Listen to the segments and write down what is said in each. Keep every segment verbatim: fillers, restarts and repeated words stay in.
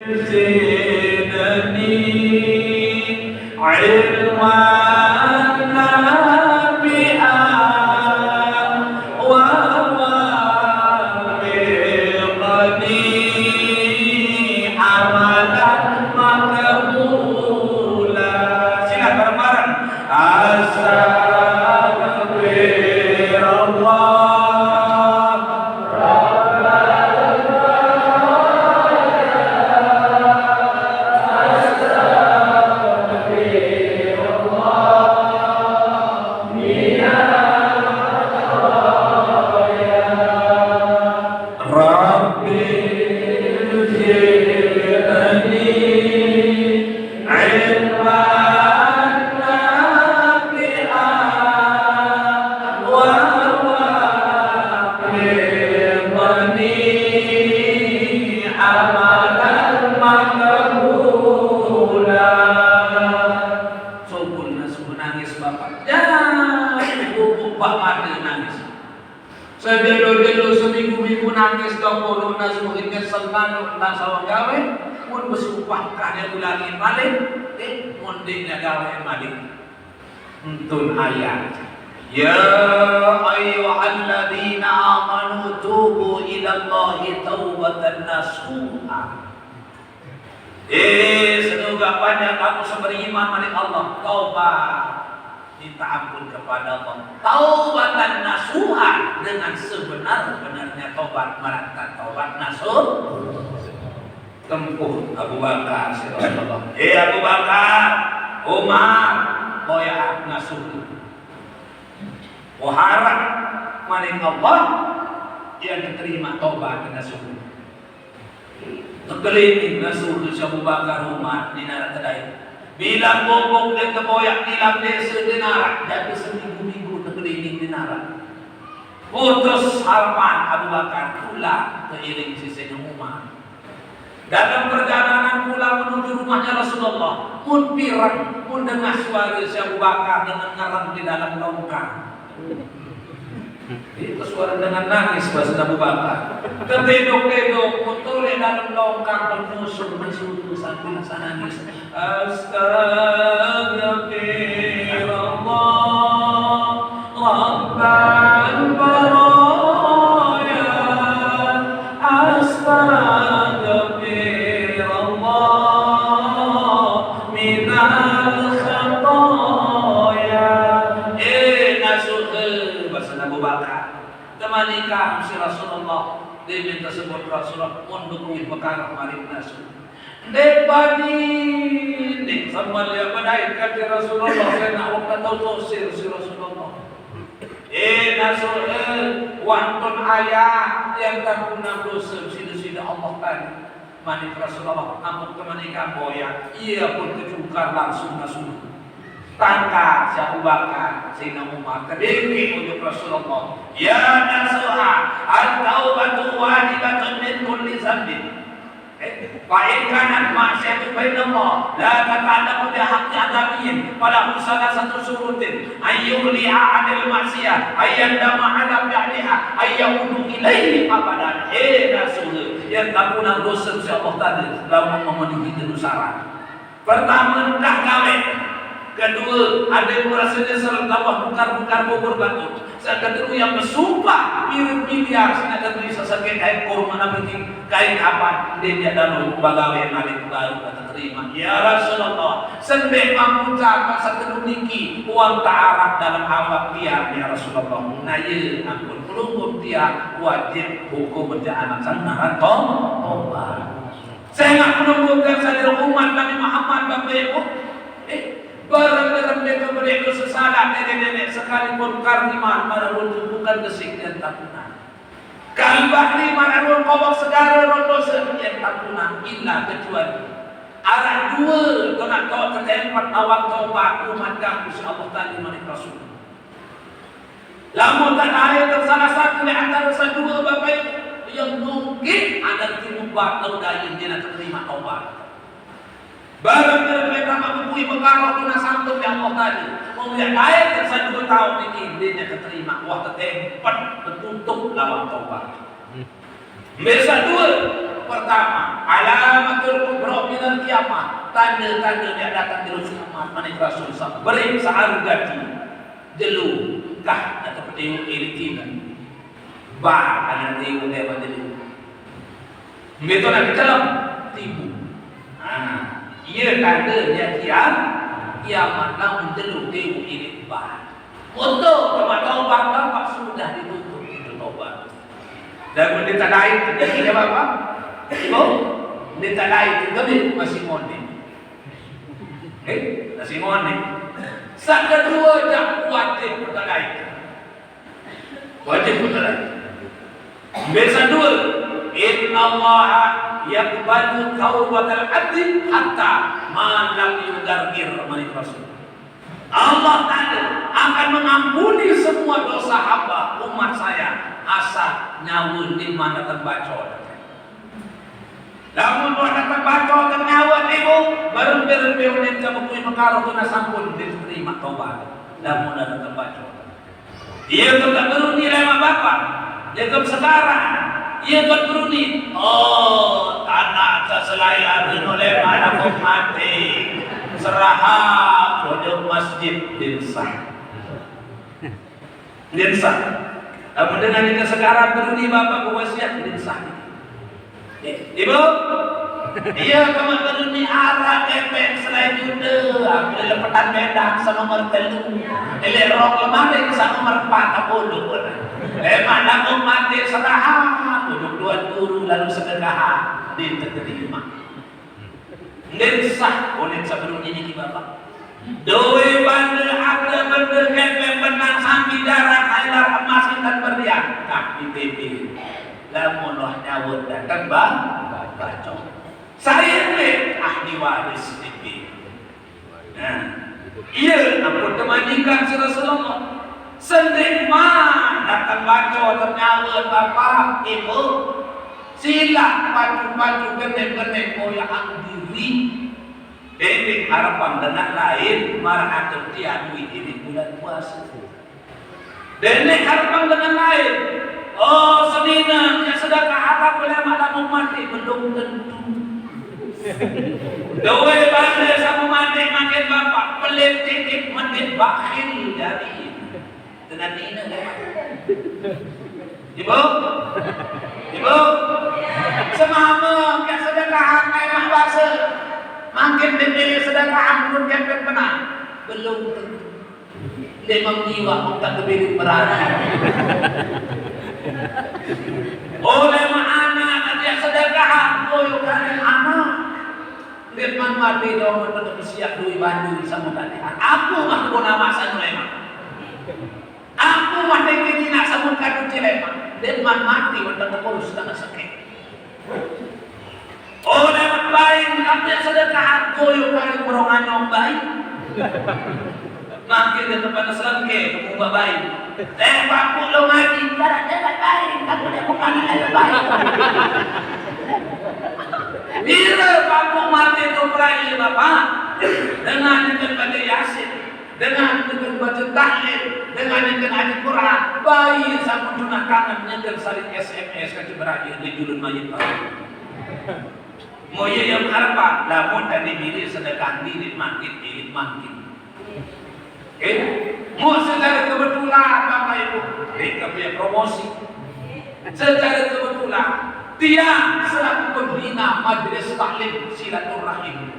زدني علما نافعا ووفقني عملا مقبولا. Sila bareng-bareng. Astagfirullah. رب زدني علما نافعا ووفقني عملا مقبولا. Sugul nasuh nangis bapak. Ya, pupuk bak mata nangis. Sedelo-delo seminggu-minggu nangis, dong bodoh nasuh inget sengkano tentang sawang gawe, mun besumpah kade ulangi malik, eh, mun dek gawe malik. Entun ayat. Ya ayyuhalladzina amanu tubu ilallahi taubatan nasuha. Eh, semoga banyak kamu seberiman mari Allah, taubat, minta ampun kepada Allah, taubatan nasuha, dengan sebenar-benarnya taubat, merata taubat nasuh. Tempuh Abu Bakar si Rasulullah. Eh, Abu Bakar, Umar, boya nasuh. Muharram maring Allah, yang diterima taubat nasuh. Tekelining nasuh si Abu Bakar Umar di narak kedai. Bilang bobok dan keboyak bilang desa di narak, jadi seminggu-minggu tekelining di narak. Putus harapan Abu Bakar pulang keiring si Sayyidina Umar. Dalam perjalanan pulang menuju rumahnya Rasulullah, mun pireng, mun dengar suara si Abu Bakar dengan ngerang di dalam longkang. Itu suara dengan nangis bahasa Abu Bakar. Ketedok-tedok, mun toleh dalam longkang, penyusul, menyusul sambil nangis. Astagfirullah, Rabbal baraya. Astagfirullah, minal khataya. Eh, nasuh, eh, bahasa Abu Bakar. Temani kami si Rasulullah, diminta sebut Rasulullah, untuk perkara maring nasuh. Ndeq bani, ndeq sambel ya bedait kance Rasulullah, sengaq wah tau tosir si Rasulullah. Eh, nasuh, eh, wantun ayat yang tampunang dose side-side Allah tadi. Manik Rasulullah, ampun temani kamboya. Ie pun tejukar langsung nasuh. Tangkas si Abu Bakar, Sayyidina Umar, tebengke ojok Rasulullah. Ya nasuha, at-taubatu wajibatun min kulli dzambin. Eh, fa in kanat maksiatun fa inna Allah la tata'allaqu bi haqqi adamiyyin, falahu salasatu syurutin, an yuqli'a 'anil maksiyah, an yandama 'ala fi'liha, an ya'udu ilaihi abadan. Eh, nasuh, yang tampunang dose si Allah tadi, lamun memenuhi telu syarat. Pertame, engkah gaweq. Kedue, adeq merase nyesel tambah bukar-bukar bubur batur. Saq ketelu, yang besumpah piring miliar siq naq tedui saq sengkeq kain kurma napi kain kapan, ndeq jaq lalo begaweq malik baruq teterime. Ya Rasulullah, sendeq mangkucap saq telu niki uang tearap dalem awak tiang, ya Rasulullah. Nah, ie ampun pelungguh tiang wajib hukum jaq anak saq naran to-, tobat. Sengaq pelungguh tiang saq jari umat Nabi Muhammad, Bapak Ibu, eh, bareng-bareng deka beleq dose salaq neneq-neneq, sekalipun kariman maraq runtuq bukan gesiq, ndeqn tampunang. Kari bahri maraq ruen kowok segare ruen dose, ndeqn tampunang, illa kecuali araq due tolak taoq tetempet lawang tobat umat Aku siq Allah Taala, manik Rasul. Lamun tadae salah satu leq antare sedue, Bapak Ibu, ie mungkin adat timubat tau dayun, ndeqn teterime tobat. Bareng dengan perintah Abu Bakar waktu nasangkep yang Allah tadi. Mauliaq dae sedue taoq niki, ndeqn teterime, wah tetempet, tetutup lawang tobat. Mbe saq due? Pertama, alamatul Tanda-tanda dia datang di Rasul Muhammad, mana Rasul sa. Beri searah gati. Jelu, kah, atau petiu iri tiba. Ba, ada tiba dia pada jelu. Betul nak kelam, tibu. Ha, ia tanda dia kiam, kiamat nak menjelu tibu iri ba. Untuk tempat taubat, nampak sudah ditutup pintu taubat. Dan menderita lain terjadi apa? Ibu, menderita lain terjadi masih monek. Eh, masih monek. Saka dua jam wajib pertadai. Wajib pertadai. Biasa dua. Innallaha yaqbalu taubatal abdi hatta ma lam yugargir, mani Rasul. Allah Ta'ala akan mengampuni semua dosa hamba, umat saya, asal nyawa di mana terbaca. Lamun doa datang baca ternyawa ibu, baru berembe unin ke mengui mekaro tu nak sampun diterima taubat. Lamun doa datang baca. Ia tu tak beruni lemak bapak. Dia tu sekarang. Ia tu beruni. Oh, tanah tak selai hari no lemak nak mati. Seraha pojok masjid din sah. Din sah. Apa dengan kita sekarang beruni bapak berwasiat din sah. Ibu, iya, kamu telu ni arak kepeng selai juta. Aku lepetan medan sama nomor telu. Elek rok lemari sama nomor empat puluh. Eh, mana kau mati serahan. Duduk dua guru lalu sedekah. Dia terima. Nggih sah oleh sebelum ini ki bapak. Doi bande ada bende kepeng benang sambil darah khailar emas ikan berlian. Tapi bebe. Lamun wah nyawa datang bang, baca. Saya duit ahli waris bebe. Nah, iya, ampun kemajikan si Rasulullah. Sendiri mah datang baca ternyawa bapak, ibu. Sila pacu-pacu gendeng-gendeng koyak diri. Pendek harapan dengan lain, marah atur tiap duit ini bulan puasa. Dene harapan dengan lain. Oh, senina, ya sedekah harap boleh malam mati, belum tentu. Doi bande sama mati makin bapak, pelit titik mending bakhil jadi. Dengan nina, ya. Ibu? Ibu? Semama, ya sedekah, kayak bahasa. Makin dipilih sedekah, belum kepet pernah. Belum tentu. Dia mengiwak, tak terpilih berani. Oleh mana dia sedekah, koyo kali anak. Dia man mati dong, untuk siap dui banyu sama tadi. Aku mah guna masa Sulaiman. Aku mah teke jinak sama kadu Sulaiman. Dia man mati, untuk ngurus tanah sakit. Oh, lewat baik, tapi sedekah aku yuk kali kurang anyong baik. Makin dia tempat selengke, kamu baik. Eh, paku lo ngaji, cara dia baik, kamu dia bukan yang baik. Bila paku mati tu peraih bapak, dengan itu baca Yasin, dengan itu baca tahlil, dengan itu ngaji Quran, baik sama tunah kangen nyekel saling S M S kaji berakhir di julun mayit baru. Moye yang harpa, lamun tadi bilik sedekah bilik mangkit, bilik mangkit. Eh, mau secara kebetulan Bapak Ibu, mereka punya promosi. Secara kebetulan, tiang selaku pembina Majelis Taklim Silaturahim.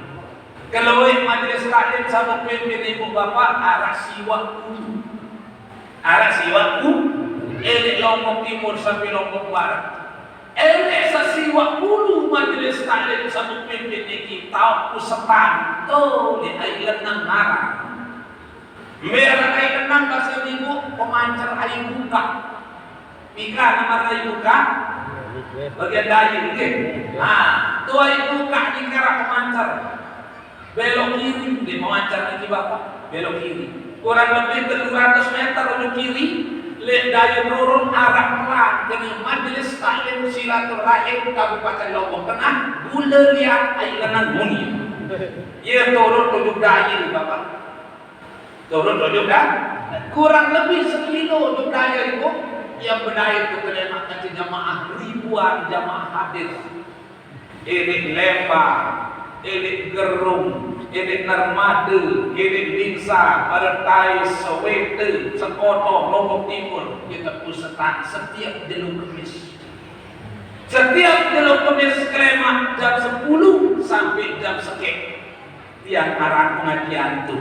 Kalau Majelis Taklim sama pimpin Ibu Bapak, arah siwak ulu. Arah siwak ulu, elik Lombok Timur sampai Lombok Barat. Elek sasiwak ulu Majelis Taklim sama pimpin niki tau ku sepan. Tuh, di ai lenang ngarang. Mbe aran ai lenang bahasa Minggu, pemancar ai buka. Mika nama ai buka? Bagian dayung, nggih. Nah, tu ai buka ni kara pemancar. Belok kiri, dia memancar lagi bapak. Belok kiri. Kurang lebih tiga ratus meter ujung kiri, lek daya turun arah pelan kena Majelis Taklim Silaturahim Kabupaten Lombok Tengah, gula liat ai lenang muni. Ia turun tujuh daya, bapak. Turun tujuh dah. Kurang lebih sekilo tujuh daya itu, yang berdaya itu kena makan jamaah, ribuan jamaah hadir. Ini lembah Ilik Gerung, Ilik Narmada, Ilik Binsar, Paradise, Soweto, Sekoto, Lombok Timur, kita pusatan setiap jelo Kemis. Setiap jelo Kemis kelemak jam sepuluh sampai jam sekek. Tiang aran pengajian tu.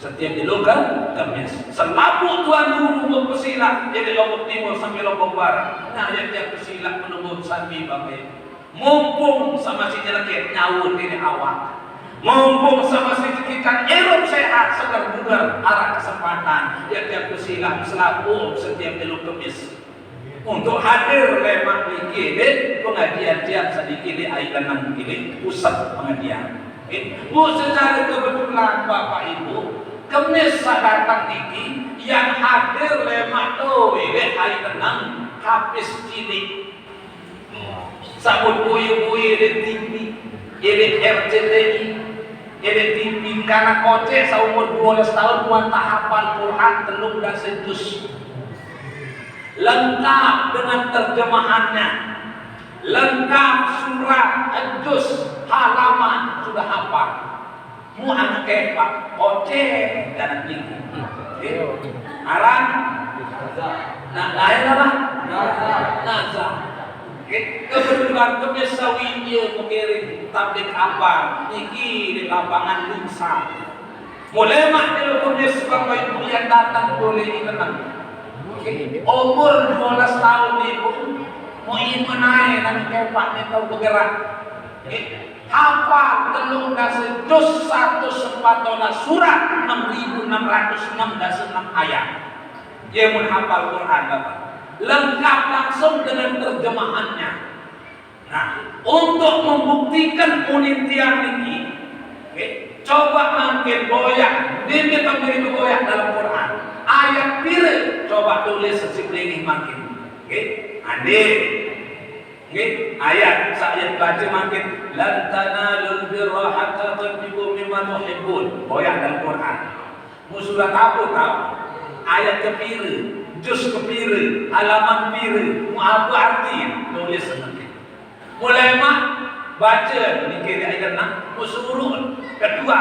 Setiap jelo ke Kemis. Selapuq tuan guru bepesilak, jadi Lombok Timur sampai Lombok Barat. Nah, yang tiang pesilak menunggu sambil bapak. Mumpung sama si nyelekit nyawa diri awak. Mumpung sama si cekikan irup sehat, segar bugar, arah kesempatan. Yang tiang pesilak selapuq setiap jelo Kemis. Untuk hadir lemaq niki leq pengajian tiang sedikit leq aiq leneng niki leq pusat pengajian. Nggih. Bu, secara kebetulan Bapak Ibu, Kemis saq dateng niki yang hadir lemaq to leq aiq leneng Hafiz Cilik. Saq mut buye-buye leq T V, leq R C T I, leq T V, kanak koceq seumur dua belas tahun, muat hafal Quran telung dase juz. Lengkap dengan terjemahannya, lengkap surat, juz, halaman, sudah hafal. Mu anak kepaq, koceq, kanak niki. Aran? Nah, lain apa? Nazar. Kebetulan Kemis sawi ie mengiring tablik akbar niki di lapangan Lingsar. Mulai mak jelo Kemis Bapak Ibu yang datang boleh dikenang. Umur dua belas tahun ibu, mau iman ae nang kepaq ni tau bergerak. Hafal telung dase juz, seratus empat belas surat, enam ribu enam ratus enam dase enam ayat. Dia mun hafal Quran, Bapak. Lengkap langsung dengan terjemahannya. Nah, untuk membuktikan unin tiang niki, oke, coba mangkin boyaq, niki kembali boyaq dalam Quran. Ayat pire? Coba tulis sesibling mangkin. Oke, ande. Nggih, ayat saq ie bace mangkin, "Lan tanalul birra hatta tunfiqu mimma tuhibbun." Boyaq dalam Quran. Mu surat apa tao? Ayat kepire? Juz kepire? Halaman pire? Mu apa arti? Tulis niki. Mulai mak bace niki ayat enam, mu suruq kedua.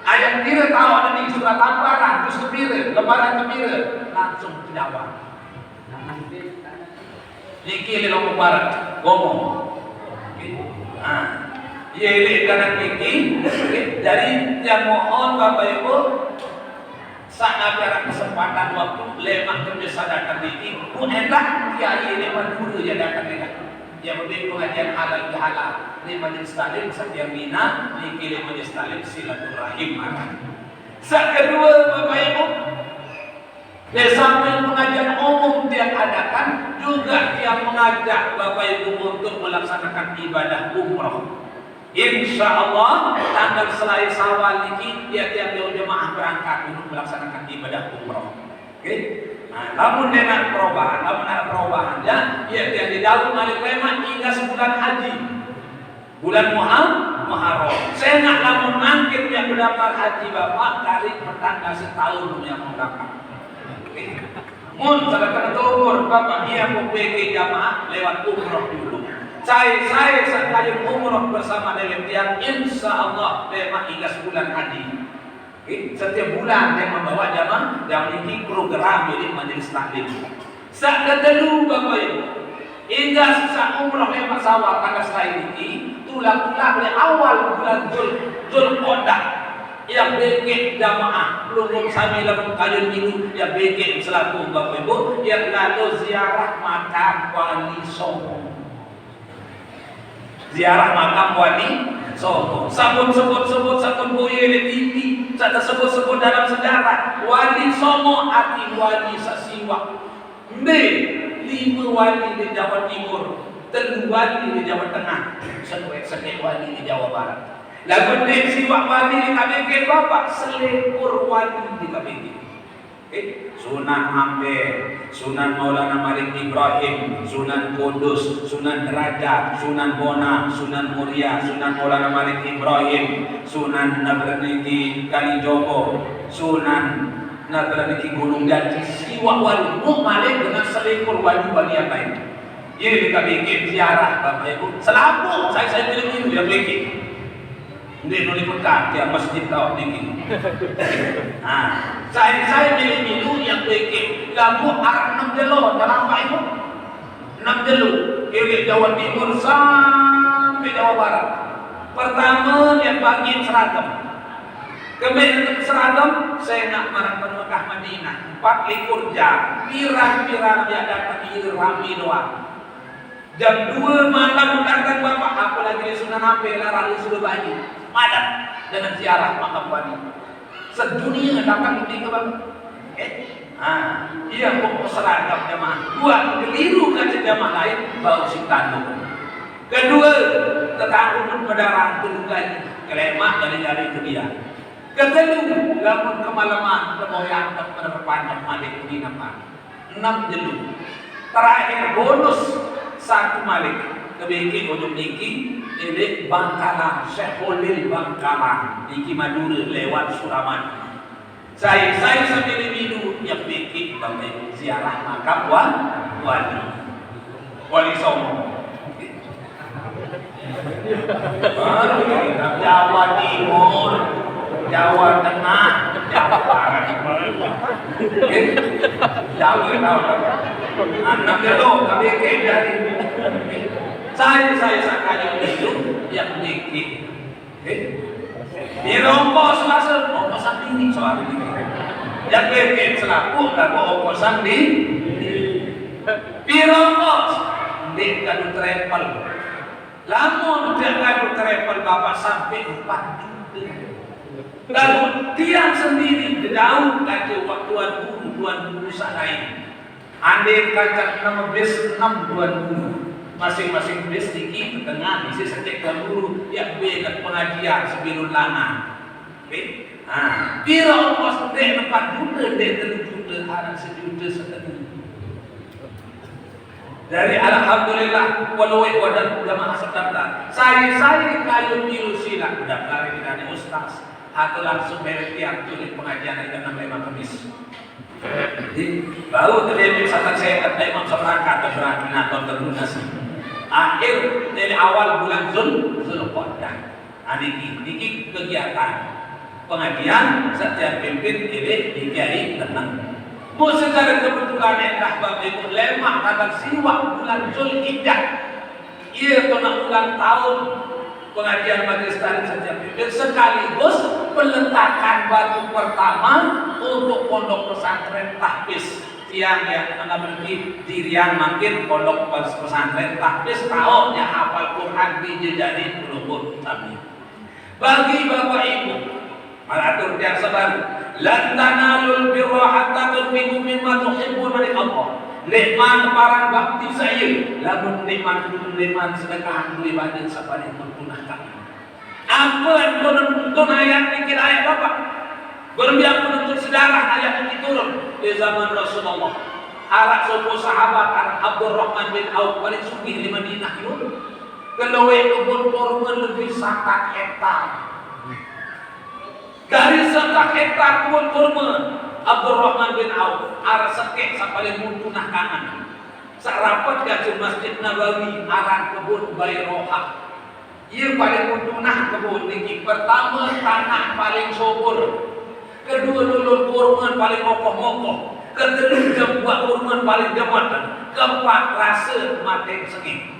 Ayat pire tao niki surat apa? Juz kepire? Lembaran kepire? Langsung jawab. Niki leq Lombok Barat, ngomong. Nah, ye leq kanak niki, jadi tiang mohon Bapak Ibu, saq napi araq kesempatan waktu lemaq Kemis saq dateng niki, ku endah kiai leq Madura ye dateng endah. Ye mbe pengajian halal bihalal leq Majelis Taklim saq tiang bina niki leq Majelis Taklim silaturahim aran. Saq kedue, Bapak Ibu, leq samping pengajian umum tiang adakan, juga tiang mengajak Bapak Ibu untuk melaksanakan ibadah umroh. Insya Allah, tanggal selae Syawal niki, tiang-tiang jamaah berangkat untuk melaksanakan ibadah umroh. Oke? Nah, lamun ndeq araq perubahan, lamun araq perubahan, ya, tiang-tiang jauq malik leman hingga sebulan haji. Bulan Muhar-, Muharram. Sengaq lamun mangkin miaq pendaftar haji Bapak, tarik petang dase taun miaq pendaftar. Mun sedekah umur Bapak, ie mubeke jamaah lewat umroh dulu. Sai-sai saq kayun umroh bersama dewek tiang, insya Allah leman hingga sebulan haji. Oke, setiap bulan dia membawa jamaah, jamaah ini program jadi majelis taklim. Saq ketelu, Bapak Ibu, inggas saq umroh leman Syawal tanggal selae niki, tulak-tulak leq awal bulan Dzul-, Dzulqa'dah. Yang beke jamaah, pelungguh sami lamun kayun minggu, yang beke selapuq Bapak Ibu, yang lalo ziarah makam Wali Songo. Ziarah makam Wali Songo. Sampun sebut-sebut, sampun boye leq T V, saq tesebut-sebut dalam sejarah. Wali Songo arti wali saq siwaq. Mbe? Lime wali leq Jawa Timur, telu wali leq Jawa Tengah, sekeq-sekeq wali leq Jawa Barat. Lamun ndeq siwaq wali leq K B K Bapak, selikur wali leq K B K. Eh, Sunan Ampel, Sunan Maulana Malik Ibrahim, Sunan Kudus, Sunan Derajat, Sunan Bonang, Sunan Muria, Sunan Maulana Malik Ibrahim, Sunan Nagara niki Kalijogo, Sunan Nagara niki Gunung Jati, siwaq wali, mu malik dengan selikur wali-wali yang lain. Ini kita bikin ziarah, Bapak Ibu. Selapuq, saya, saya pilih itu yang bikin. Ndeq nuli pekak tiang masjid taoq niki. Nah, sai-sai mele milu yang pekek, laguq araq enem jelo, dalam Pak Ibu. Enem jelo, dari Jawa Timur sampai Jawa Barat. Pertama, yang pagi seragam. Kembeq seragam, sengaq maraq Mekah Madinah, empat likur jam. Pirang-pirang yang dateng, ie rame doang. Jam due malam dateng Bapak, apalagi di Sunan Ampel, araq di Surabaya. Madet dengan ziarah makam wali. Sedunia dateng ke Bapak. Eh? Ah, iya, pokok seragam jamaah. Buat keliru kance jamaah lain, bau siq tanduk. Kedue, tetanggung medarang telu kali. Kelemaq dari-dari ke dia. Ketelu, lamun kemaleman, teboyang, tepenerepan, malik penginapan. Enem jelo. Terakhir bonus satu malik. Kebeke ojok niki, leq Bangkalan, Syekh Holil Bangkalan. Niki Madura lewat Suramadu. Sai-sai sambil milu, yang bikin Bapak Ibu ziarah makam wa-, wali. Wali Songo. Jawa Timur, Jawa Tengah, Jawa Barat. Jawa Tengah. Anak dia tu, tapi kaya dari. Saya, saya, saya kaya itu yang bikin. Eh? Pire ongkos masuk? Ongkos sendiri soal ini. Yang bikin selaku, lagu ongkos sendiri. Pire ongkos? Ndeq kadu travel. Lamun tiang kadu travel Bapak sampai empat jute. Lamun tiang sendiri gedauh kance wah tuan guru, tuan guru saq lain. Andin kance enem bis, enem tuan guru. Masing-masing bis niki tetengah isi sekeq tuan guru, yaq be pengajian sebilun langan. Be? Ha, pire ongkos? Ndeq empat jute, ndeq telu jute, araq sejute setengah. Jari, alhamdulillah, wah lueq wadah jamaah saq daftar. Sai-sai kayun milu silaq daftar dengan ustaz. Atau langsung mele tiang tulis pengajian hari enam lima Kemis. Jadi, baru terjadi satu saya kata imam seperangkat, terserah, nah, terlunas. Akhir dari awal bulan Zul-, Zulqa'dah. Nah, niki, niki kegiatan pengajian saq tiang pimpin leq D K I Teneng. Mun secare kebetulan endah Bapak Ibu lemaq tanggal siwaq bulan Zulhijjah, ie pernah ulang tahun pengajian majelis taklim saq tiang pimpin sekaligus peletakan batu pertama untuk pondok pesantren tahfiz. Tiang ya, anak berarti dirian makin pondok pes-, pesantren, tapi setaoq ya hafal Quran bije jari pelungguh sami. Bagi Bapak Ibu, maratur tiang sebaru, "Lan tanalul birra hatta tunfiqu mimma tuhibbun," manik Allah. Ndeqman paran bakti sai, lamun ndeqman, ndeqman sedekah due bande saq paling tunah kami. Ampun, ampun, ampun, ayat niki ayat Bapak. Berembe ampun untuk sejarah ayat niki turun di zaman Rasulullah. Araq sopoq sahabat, araq Abdurrahman bin Auf, paling sugih di Madinah, yuk. Keloe kebun kurme lebih sakat hektar. Dari sakat hektar kebun kurme Abdurrahman bin Auf, araq sekeq saq paling tunah kangen. Saq rapet kance Masjid Nabawi, aran kebun Bairoha. Ie paling tunah kebun niki. Pertame, tanah paling subur. Kedue, lolon kurme paling mokoh-mokoh. Ketelu, jembuaq kurme paling jemet. Keempat, rase mateng sengit.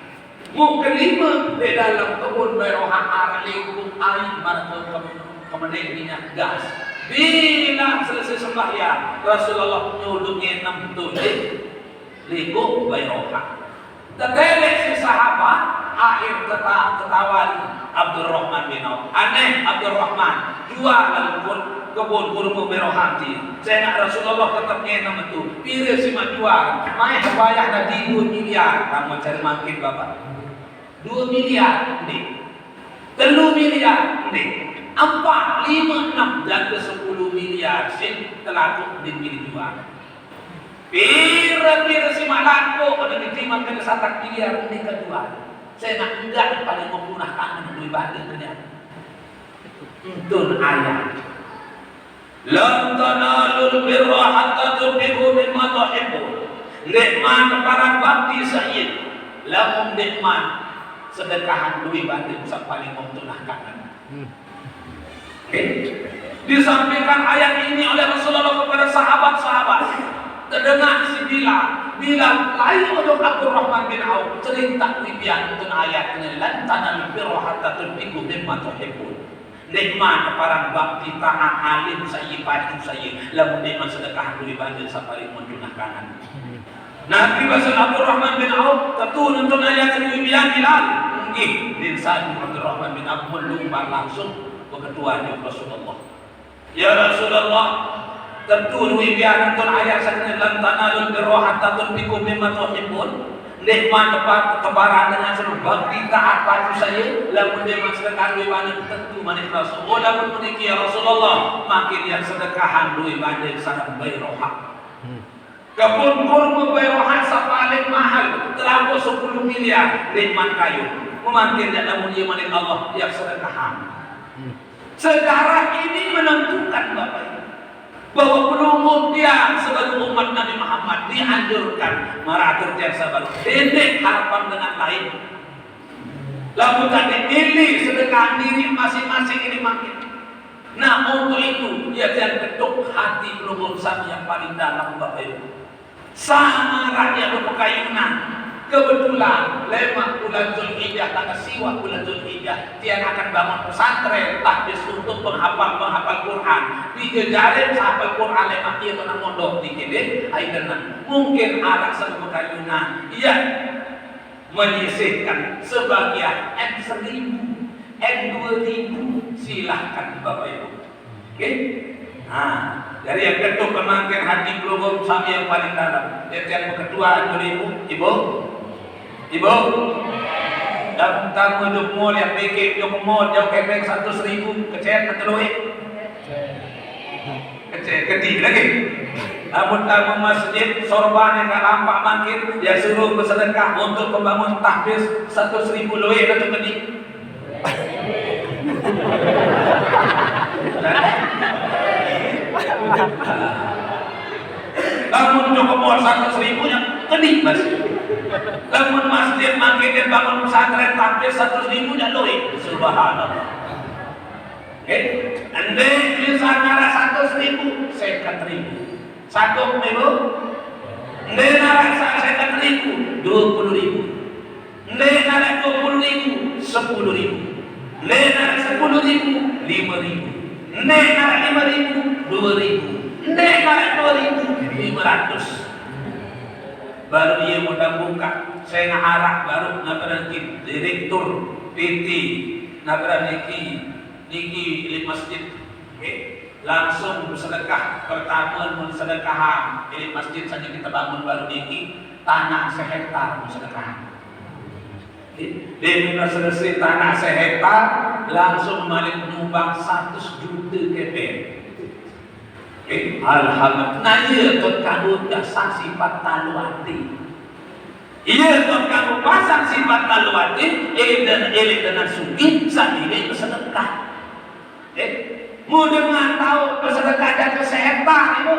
Muq kelime, leq dalem kebun Bairoha araq lingkup aiq, maraq ke-, ke-, kemendeq minyak gas. Bilang selesai sembahyang, Rasulullah nyuruq nginem betul leq lingkup Bairoha. Tetelek siq sahabat, akhir teta-, tetawari Abdurrahman bin Auf. Aneh, Abdurrahman, jual kebun kurme Bairoha tie. Sengaq Rasulullah tetep nginem tu. Pire siq maq jual? Maeh bayah naji due miliar. Lamun care mangkin, Bapak. Due miliar, ndeq. Telu miliar, ndeq. Empat, lime, enem, jangke sepulu miliar siq telakuq ndeq mele jual. Pire-pire siq maq lakoq, ade niki makin satak miliar ndeq kejual. Sengaq enggak paling memunah tangan daripada kerja. Entun ayat. "Lan tanalul birra hatta tunfiqu mimma tuhibbun." Ndeqman paran bakti sai, lamun ndeqman sedekahan due bande saq paling memunah tangan. Hmm. Disampaikan ayat ini oleh Rasulullah kepada sahabat-sahabat. Terdengar si Bilal. Bilal, lain untuk Abdurrahman bin Auf. Cerita wibian tun ayat ini. Lan tanalul birra hatta tunfiqu mimma tuhibbun. Nikmat parang bakti taat alim saya padu saya. Lamun nikmat sedekah dulu ibadah sapari mun tunah kangen. Nabi pesan Abdurrahman bin Auf, "Tentu nonton ayat sendiri bilang Bilal." Nggih, din sadu Abdurrahman bin Auf melumbar langsung berketua di Rasulullah. "Ya Rasulullah, tentu nui biar nonton ayat sendiri lan tanalul birra hatta tunfiqu mimma tuhibbun." Nikmat tempat temparan dengan seluruh bakti taat padu saya, lamun dia sedekah dulu ibadah tentu manik Rasul. Oh, lamun meniki ya Rasulullah, makin yang sedekahan dulu ibadah sareng Bayroha. Kebun kurma Bayroha paling mahal, terlampau sepuluh miliar, nikmat kayu. Memangkin yang namun dia manik Allah, yang sedekahan. Sejarah ini menentukan, Bapak Ibu, bahwa pelungguh tiang sebagai umat Nabi Muhammad dianjurkan maratur tiang sabar. Pendek harapan dengan lain. Lamun tadi pilih sedekah diri masing-masing ini makin. Nah, untuk itu, ya, jangan ketuk hati pelungguh sami yang paling dalam, Bapak Ibu. Sama rakyat berpekayunan. Kebetulan, lemak bulan Zulhijjah, tanggal siwa bulan Zulhijjah, dia akan bangun pesantren, tahfiz untuk penghafal-penghafal Quran. Di jejaring sahafal Quran, lemak dia pernah mondok di kene, ayo tenang. Mungkin anak satu pekayunan. Iya, menyisihkan sebagian N seribu, N dua ribu, silahkan Bapak Ibu. Oke? Nah, dari yang ketuk pemangkin hati pelungguh sami yang paling dalam. Dia yang berketua dua ribu, Ibu? Ibu? Dan tamu duk mall yang bikin duk mall jauh kepeng seratus ribu, kecil betul, eh? Kecil, kecil lagi. Namun tamu masjid, sorban yang nggak nampak makin, dia suruh bersedekah untuk membangun tahfiz seratus ribu loe, betul, kecil? Bangun joko mall seratus ribu yang gede, Mas. Bangun masjid, makin bangun pesantren, hampir seratus ribu yang loe. Subhanallah. Oke. Ende bisa ngarah seratus ribu, seket ribu. Sanggup, Ibu? Ende ngarah seket ribu, dua puluh ribu. Ende ngarah dua puluh ribu, sepuluh ribu. Ende ngarah sepuluh ribu, lima ribu. Ende ngarah lima ribu, dua ribu. Ende ngarah dua ribu, lima ratus. Baru dia mau buka, saya ngarah baru ngapain, direktur P T, ngapain niki, niki di masjid. Oke. Langsung bersedekah. Pertama, mun sedekahan. Ini masjid saja kita bangun baru niki, tanah sehektar bersedekahan. Oke. Di selesai tanah sehektar, langsung malik nyumbang seratus juta kepeng. Oke. Alhamdulillah. Nah, iya, tuh kamu dasar sifat talu hati. Iya, tuh kamu pasang sifat talu hati, eling dan eling dengan suki, sandiri bersedekah. Eh, mau dengan tahu bersedekah jatuh sehebat itu.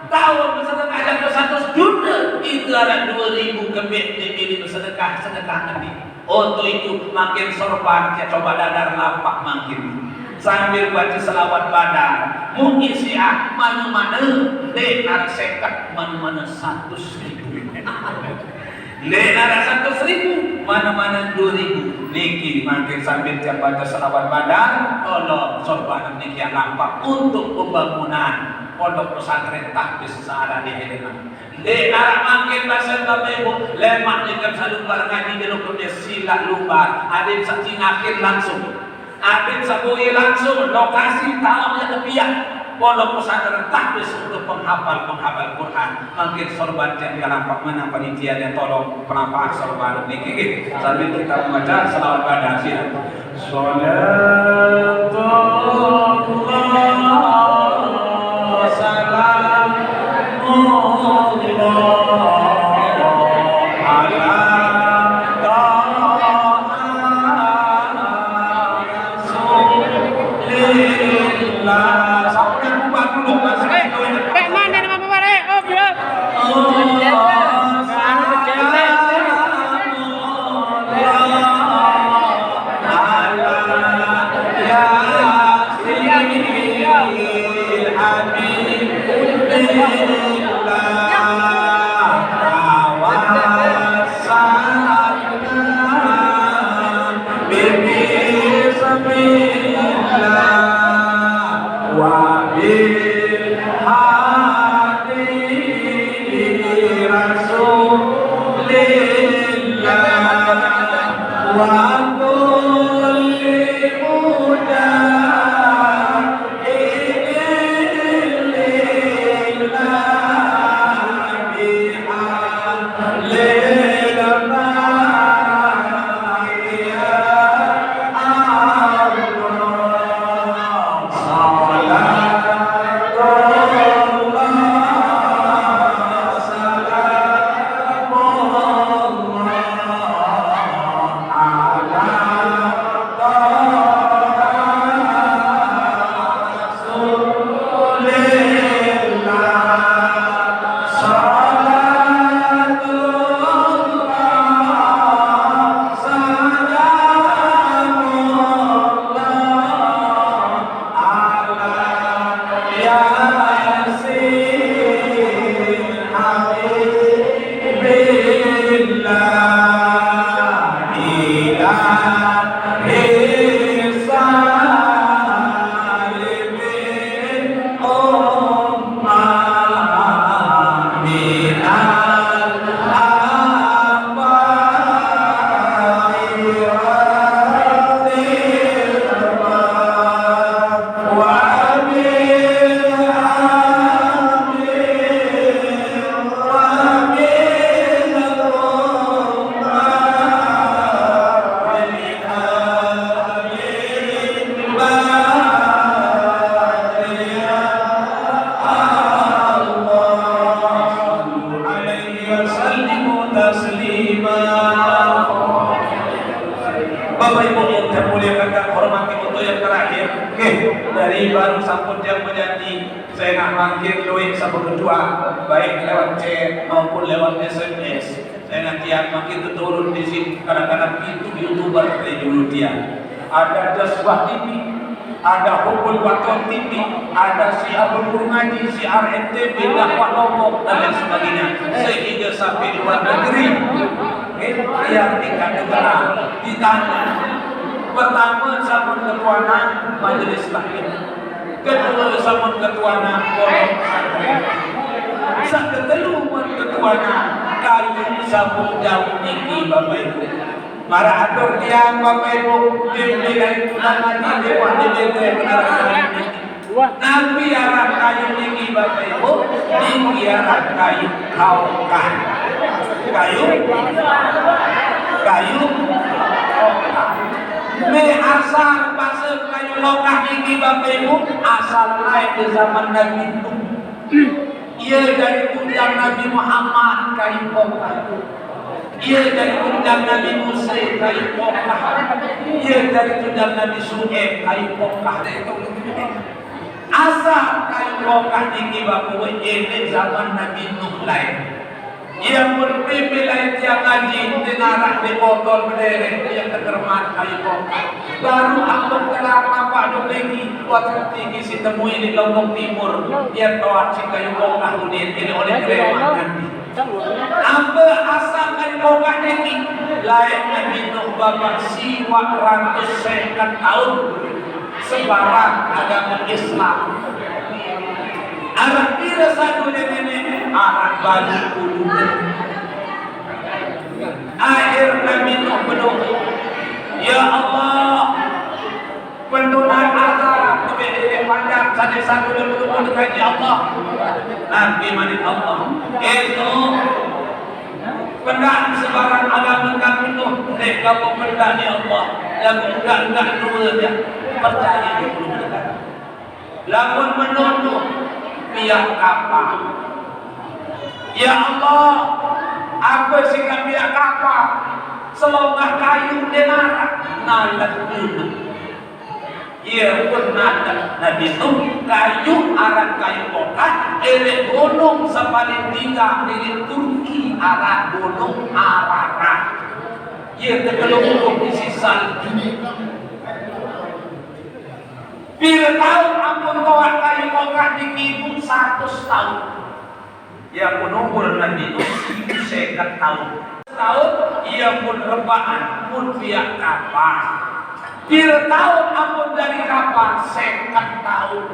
Tahu bersedekah jatuh seratus juta, itu ada dua ribu kebet di diri bersedekah, sedekah nanti. Untuk itu, makin sorban, ya coba dadar lapak makin. Sambil baca selawat badar, mungkin siah, mana-mana, dek, ada seket, mana-mana seratus ribu. Nde nara seratus ribu, mana-mana dua ribu. Niki mangkin sambil tiang baca selawat badar, tolong sorban niki yang nampak untuk pembangunan pondok pesantren tahfiz searah di Helena. Nde nara mangkin bahasa Bapak Ibu, lemak niki selalu ngaji jero kene sila lumbar, adin sacingakin langsung. Abin sabui langsung lokasi taun yang kepiak pondok pesantren tahfiz untuk penghafal-penghafal Quran. Mangkin sorban yang galampak menang panitia yang tolong penampakan sorban niki. Sambil kita membaca selawat pada sila. Salatu Pak, mana nama Bapak, eh? Oh, bro. الحمد لله توسلنا ببسم الله وبالهادي رسول الله وكل مجاهد Bapak Ibu yang saya muliakan dan hormati, untuk yang terakhir, oke, dari baru sampun yang menjadi, saya nak mangkin luwih sama ketua, baik lewat chat maupun lewat S M S. Saya nak tiang makin turun di sini, kadang-kadang pintu YouTuber dari dulu dia. Ada Dasbah T V, ada Hubul Baton T V, ada si Abdul Ngaji, si R N T V, Dakwah Lombok, dan lain sebagainya. Sehingga sampai luar negeri. Oke, yang tingkat negara ditanya. Pertama, sama ketuanan majelis taklim. Kedua, sama ketuanan pondok pesantren. Yang kedua, ketuanan kayu sabuk jauh tinggi, Bapak Ibu. Mara atur tiang, Bapak Ibu, di wilayah mana di depan di desa benar. Nabi arah kayu tinggi, Bapak Ibu, tinggi arah kayu kokah. Kayu, kayu kokah. Me asal bahasa kayu kokah tinggi, Bapak Ibu, asal lain di zaman Nabi Nuh. Ia dari tunjang Nabi Muhammad kayu kokah. Ia dari tunjang Nabi Musa kayu kokah. Ia dari tunjang Nabi Su'aib kayu kokah. Asal kayu kokah tinggi, Bapak Ibu, ini zaman Nabi Nuh lain. Ia pun pimpin lain tiang ngaji, di narah di botol berderet, ia keterman kayu kokah. Baru aku telah nampak dulu lagi, waktu tinggi si temui di Lombok Timur, ia toat si kayu kokah unin, ini oleh Clement nanti. Apa asal kayu kokah tinggi? Lain Nabi Nuh, Bapak, siwak ratus seket tahun sebarang agama Islam. Arah pira satu nenek, arah balik dulu. Akhir Nabi Nuh berdoa, "Ya Allah, pendunan azab lebih panjang saja satu dan berumur dengan, ya Allah." Nabi mani Allah, "Eh Nuh, pendak sebarang agama kami Nuh, dek kamu pendak, ya Allah, lagu enggak-enggak dua dia percaya di dulu mereka." Lamun menunduk pihak kapal. Ya Allah, apa sikap pihak kapal? Selongah kayu denara, nalet dulu. Ia pun nalet Nabi Nuh, kayu aran kayu kokah, elek gunung sepaling tiga milik Turki, aran gunung Ararat. Ia tergelungkup di sisal dunia. Pira taun ampun toat Orang dikibu seratus tahun. Ia pun umur Nabi Nuh seket tahun. Tahun ia pun rebahan pun pihak kapal. Pira tahun amun dari kapal seket tahun.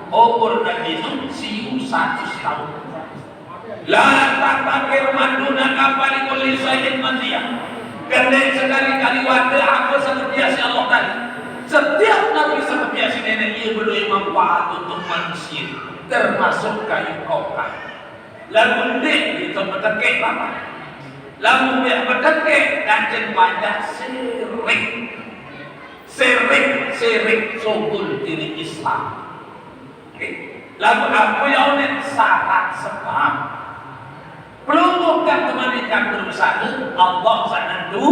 Umur Nabi Nuh siu seratus tahun. La takir manduna kapal kulli syai'in maziya. Kene sekali-kali wada apa seperti si Allah tadi. Setiap nabi seperti si nenek ia berdua manfaat untuk manusia, termasuk kayu kokah. Lalu ndik kita petekek apa? Lalu dia petekek kancen banyak sirik. Sirik, sirik sukul diri Islam. Lagu apa yang oleh syarat sebab. Pelungguh dan teman ikan berusaha, Allah sangat tu,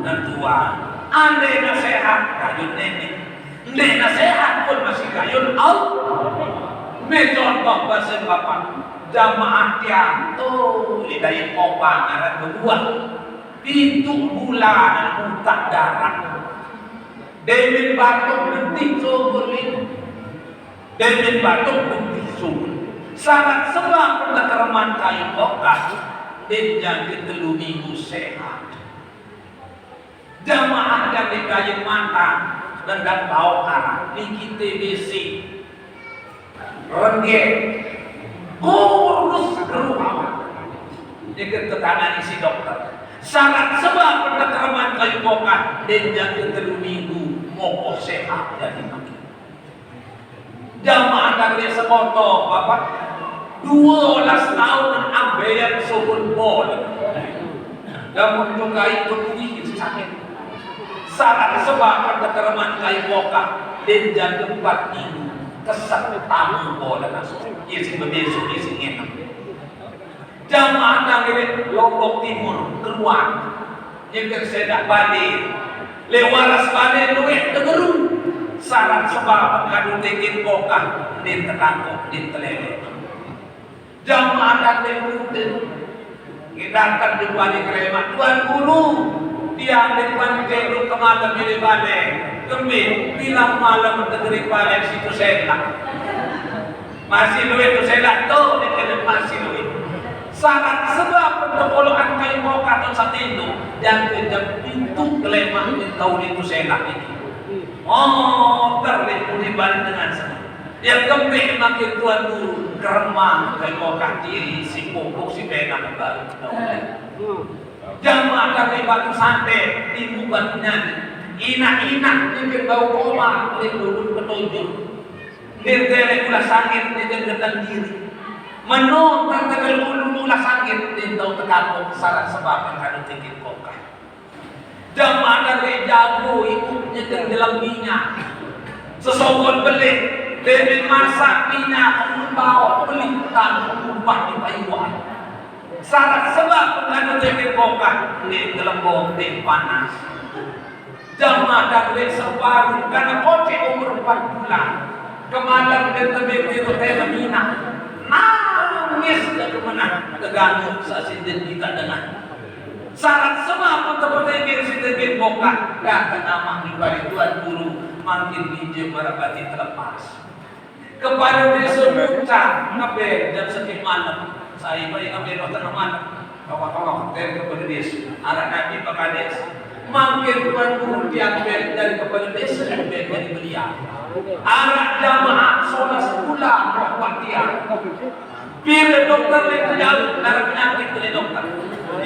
dan Tuhan. Andai nasihat, kayun nenek. Andai nasihat pun masih kayun Allah. Me contoh bahasa bapak. Jamaah tiang tu, idai kopang, arat berbuah. Pintu bulan, utak darah. Demin batuk, detik, sumur ini. Demin batuk, detik, sumur. Sangat sebab pengkereman kayu kokah. Dia jaga telu minggu sehat. Jamaah yang dikayu mata, dan tahu arah. Di kita besi. Rengge. Kurus keruh amat. Dia ketekanan isi dokter. Sangat sebab pengkereman kayu kokah. Dia jaga telu minggu. Mokoh sehat jadi makin. Jamaah negeri sekoto, Bapak, dua belas tahun ambeyan suhun bol. Namun juga itu tinggi sakit. Sangat sebab ketereman kayu bokah, dan jaga empat minggu, kesak tamu bol masuk. Isi bebesu, isi ngenem. Jamaah nang ini Lombok Timur keluar. Nyeker sedak balik. Lewaras balik luwih tegeru. Syarat sebab pengadu tikin bokah din tekangkuk din telele. Jamaah dan din rutin. Ngidatang di balik remak Tuan Guru. Dia di balik tenduk ke malam ini balik. Kemit bilang malam tegeri balik situ sedak. Masih luwih tu selak tu, dia kena masih luwih. Sangat sebab untuk polokan kayu bokah tu satu itu, yang kejam pintu kelemah di tahun itu selak ini. Oh, terlihat di balik dengan sana. Dia kembali makin tuan guru, keremang kayu bokah diri, si pupuk, si penang baru. Jamaah dari batu santet, timu batunya. Inak-inak, mungkin bau koma, oleh dulu petunjuk. Nirtele ulah sangit, nirtele diri. Meno tertegal ulu ulah sangit, nirtau tekapuk, syarat sebab mengkadu tinggi kokah. Jamaah dari jago, ibu nyekel dalam minyak. Sesongkol belik, demi masak minyak, amun bawa beli, tanpa upah di payuan. Syarat sebab mengkadu tinggi kokah, nirtele lembong, nirtele panas. Jamaah dan duit separuh karena kocek umur empat bulan. Kemalam dia tebing di hotel Mina. Nangis dia kemenang. Terganggu saksi dan kita dengar. Syarat semua pun terpetikir si tebing bokah. Dan kenama di balik tuan guru makin hijau merapati terlepas. Kepala desa Muncang, ngabe jam satu malam. Saya bayi ngabe dua tengah malam. Kawan-kawan hotel kepala desa. Anak Nabi Pak Kades. Makin tuan guru diambil dari kepala desa, diambil dari beliau. Anak jamaah sholat sekolah, rahmat dia. Bila dokter ni terjauh, dari penyakit dari dokter.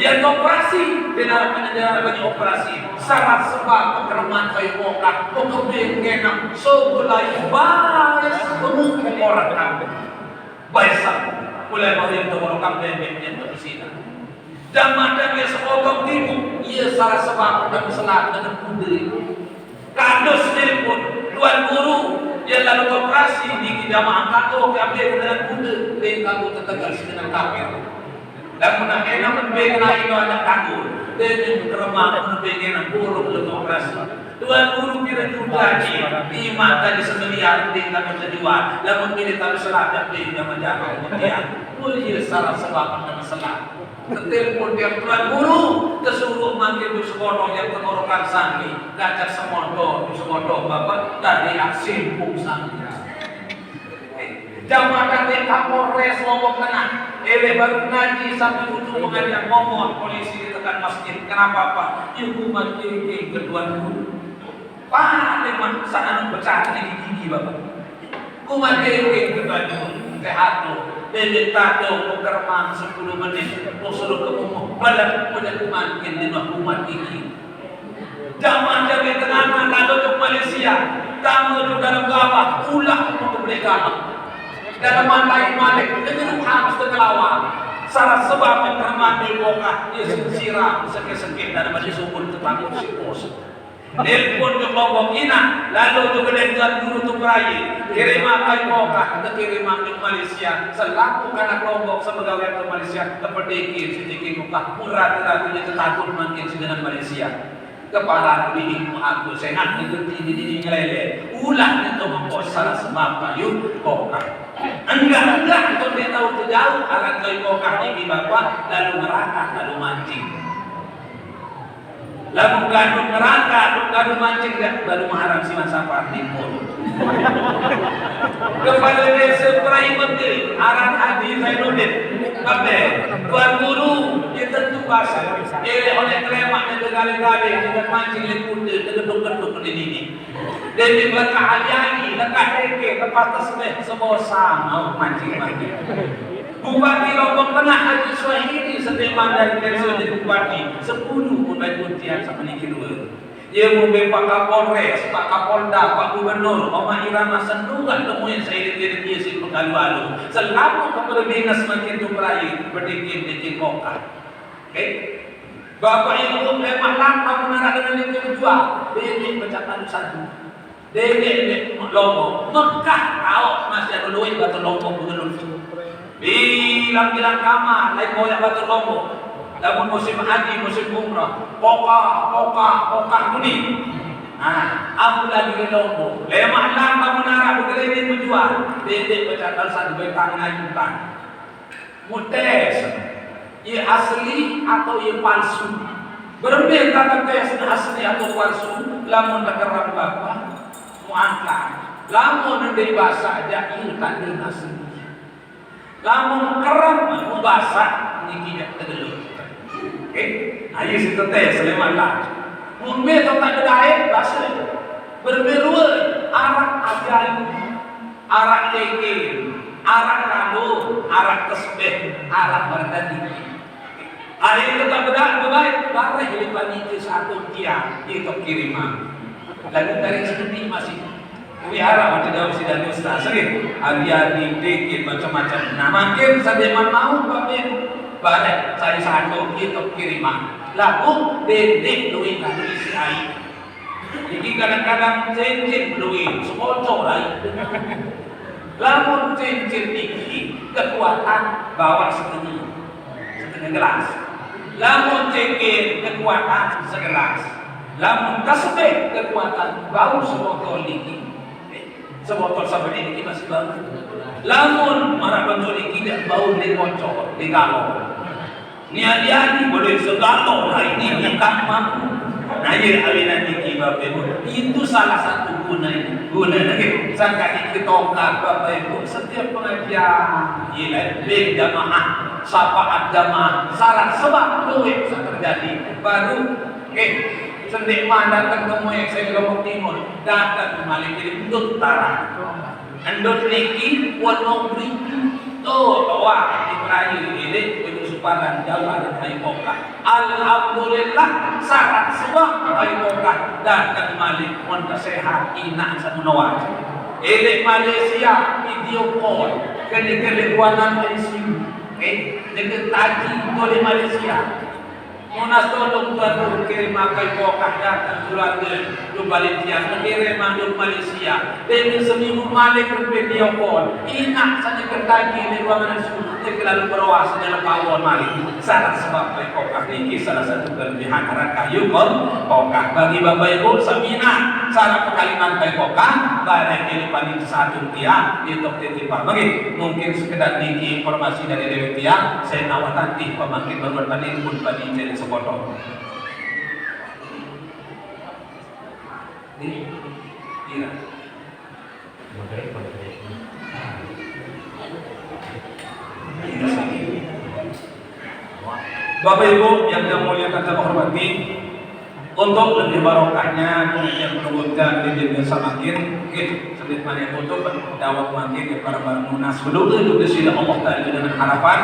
Dia operasi, dia dari penyakit operasi. Syarat sebab pengkeraman kayu bokah, pengkebing ngenam, so mulai baris pengumum orang kampung. Baris aku, mulai baris itu orang kampung yang yang terpesina. Dan madam yang sepotong timu, ia salah sebab dan selat dengan kuda. Kados telepon, tuan guru, yang lalu operasi di jamaah kato, kami dengan kuda, dia kamu tertegal dengan kafir. Dan menang enak membela ino anak kamu. Dengan keremah membela buruk lepas operasi. Tuan guru kira juga ni, di mata di semelian, di tanah sejual, lamun pilih tanah selat, dan pilih nama jalan kemudian. Mulia salah sebab nama selat. Ketelpon dia tuan guru, kesuruh manggil di sekolah yang tenggorokan sangki, ngajak semoto, di semoto bapak, dari aksi hukum sangki. Jamaah dari Kapolres Lombok Tengah, ele baru ngaji sambil butuh pengajian ngomong polisi ditekan masjid. Kenapa, Pak? Ya, kumat kengkeng kedua dulu. Pak, memang sana pecah di gigi, Bapak. Kumat kengkeng kedua dulu. Sehat tuh. Bebek tato, kermang sepuluh menit. Mau suruh ke umum. Badan punya kumat, ini mah kumat gigi. Jamaah jamiah tengah lalu ke Malaysia, kamu tu dalam gabah, ulah untuk beli gabah. Dalam mandai malik, dengan harus tengah lawan. Salah sebab yang terhormat di Mekah, dia siram, sakit-sakit dalam mandi sumur tetangga si bos. Nelpon ke Lombok ina, lalu tu ke tuan guru tu beraya. Kirim apa Mekah, kita kirim ke Malaysia. Selaku kanak Lombok, sebagai orang ke Malaysia, terpedikir, sedikit Mekah, murah terakhirnya tertakut makin dengan Malaysia. Kepala diri aku sehat, ngerti diri ngelele. Ulah itu mengkos salah sebab kayu kokah. Enggak-enggak itu dia tahu tu jauh alat kayu kokah ini bapak, lalu ngerangkak, lalu mancing. Lalu gaduh ngerangkak, lalu gaduh mancing, dah baru maharam si masa timbul. Kepala desa Perai Mekil, aran Haji Zainuddin. Babe, tuan guru, dia tentu bahasa. Dia oleh kelemak, dia gale-gale, dia mancing, dia kuda, dia geduk-geduk, dia nini. Dia ni lekah ali-ali, lekah deke, lepas tersebeh, semua sama, mancing-mancing. Bupati Lombok Tengah Haji Suhaili, sedih mandai, dia sudah bupati. Sepuluh pun baik pun tiap sama ni kedua. Ia mungkin Pak Kapolres, Pak Kapolda, Pak Gubernur, Oma Irama senduran temuin saya dia dia si pekalu-alu. Selalu kepada dinas makin tu beraya, berdikin-dikin kokah. Okey? Bapak Ibu, memang lantang mengarah dengan itu jual. Bebek macam satu. Dede, dede, Lombok. Mekah, awak masih ada duit batu Lombok, bukan Lombok. Bilang-bilang kamar, lain koyak batu Lombok. Lamun musim haji, musim umrah. Kokah, kokah, kokah muni. Nah, aku lagi di Lombok. Lemak lang kamu nara, begerenin menjual. Dede, pecah satu, betang naik utang. Mutes, ia asli atau ia palsu? Berembe tanda tes asli atau palsu? Lamun tekerang bapa, muangkat. Lamun ndai basa aja, ia tanda asli. Lamun kerang mubasa, niki jak tegelut. Okey? Ayo kita tes leman lah. Mun be tak ada, basa. Berembe rua, arak ajaib. Arak lege, arak rando, arak tesbeh, arak berdadi. Hari itu tak bedak, bebaik, bareh lepas itu satu tiang, itu kiriman. Lalu dari sini masih. Wihara macam daun si Dani Ustaz, sering. Adi-adi, dikit, macam-macam. Nah, makin sademan mau, makin bareh, saya satu, itu kiriman. Lalu, dedek, duit, lalu isi air. Niki kadang-kadang cincin beduit, sekocok lain. Lamun cincin niki kekuatan bawa setengah, setengah gelas. Lamun cincin kekuatan segelas. Lamun tasbih kekuatan bau sebotol niki. Sebotol sabenih niki masih bau. Lamun marah betul niki dah bau di bocor, di galon. Ni adi-adi boleh segala hari ni minta mampu. Nah, ya, awinan niki, Bapak Ibu. Itu salah satu guna ini. Guna lagi. Sangka kita tongkat, Bapak Ibu. Setiap pengajian, ya, bin jamaah, syafaat jamaah, salah sebab duit bisa terjadi. Baru, eh, sendiri mana ketemu yang saya Lombok Timur. Datang kembali ke Utara. Endut niki, wonok mriki. Tuh, wah, di merayu ini, penyusupanan jauh ada kayu bongkar. Alhamdulillah, syarat semua kayu bongkar. Datang malik, pun sehat, inak semua. Elik Malaysia, video call. Kena kelebuanan I C U. Eh, dengan taji boleh Malaysia. Monas tolong tuan guru kirim makai bokah datang keluarga lu Malaysia, negeri manduk Malaysia. Dengan seminggu malik ke video call. Inak saja kertagi di ruangan su, dia kelalu berwas dalam bawah malik. Salah sebab kai kokah niki salah satu kelebihan arak kayu kol, kokah. Bagi Bapak Ibu semina, salah pekaliman kai kokah, barang ini paling satu dia, itu titipah bagi. Mungkin sekedar niki informasi dari Dewi Tiang, saya nawatan tih pemangkin baruan panin pun panin jadi sepotong. Ini, iya. Makanya kalau saya, Bapak Ibu yang saya muliakan, saya hormati, untuk lebih barokahnya pengajian penunggul dan di diri samakin, nggih, sedikit manéh tutup, dawet makin ya para bareng nunas. Berdoa untuk di sini Allah Ta'ala dengan harapan,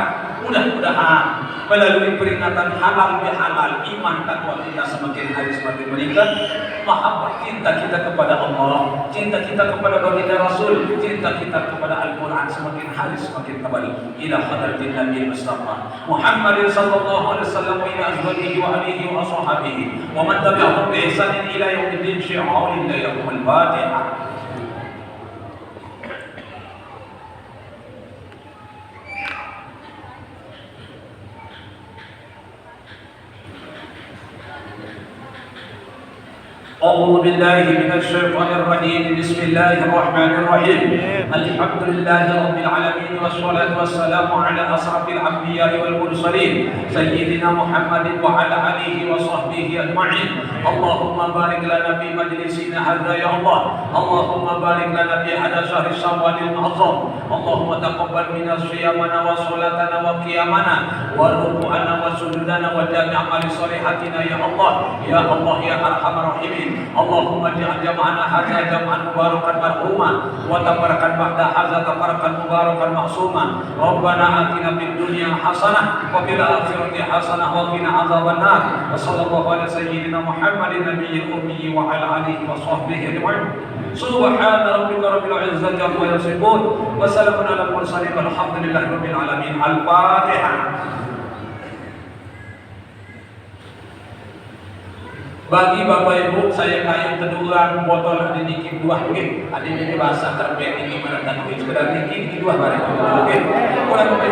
mudah-mudahan melalui peringatan halal bihalal, iman takwa kita semakin hari semakin meningkat, mahabbah cinta kita kepada Allah, cinta kita kepada baginda Rasul, cinta kita kepada Al-Quran semakin hari semakin tebal. Ila hadratin Nabi Mustafa Muhammadin sallallahu alaihi wasallam wa ila azwajihi wa alihi wa ashabihi wa man tabi'ahum bi ihsanin ila yaumiddin. Syi'aulin la yaqumul Fatihah. أعوذ بالله من الشيطان الرجيم. بسم الله الرحمن الرحيم. الحمد لله رب العالمين، والصلاة والسلام على أشرف الأنبياء والمرسلين، سيدنا محمد وعلى آله وصحبه أجمعين. اللهم بارك لنا في مجلسنا هذا يا الله. اللهم بارك لنا في هذا شهر شوال المعظم. اللهم تقبل منا صيامنا وصلاتنا وقيامنا وركوعنا وسجودنا وجميع أعمال صالحاتنا يا الله، يا الله، يا أرحم الراحمين. اللهم اجعل جمعنا هذا جمعا مباركا مرحوما، وتفرقنا بعد هذا تفرقا مباركا معصوما. ربنا آتنا في الدنيا حسنة وفي الآخرة حسنة وقنا عذاب النار. وصلى الله على سيدنا محمد النبي الأمي وعلى آله وصحبه أجمعين. سبحان ربك رب العزة عما يصفون، وسلام على المرسلين، والحمد لله رب العالمين. Al-Fatihah. Bagi Bapak Ibu, saya kain kedua botol ada niki dua, oke. Ada niki basah, terpet, ini mana tak duit, sekedar niki, niki dua, mari. Oke. Kurang lebih.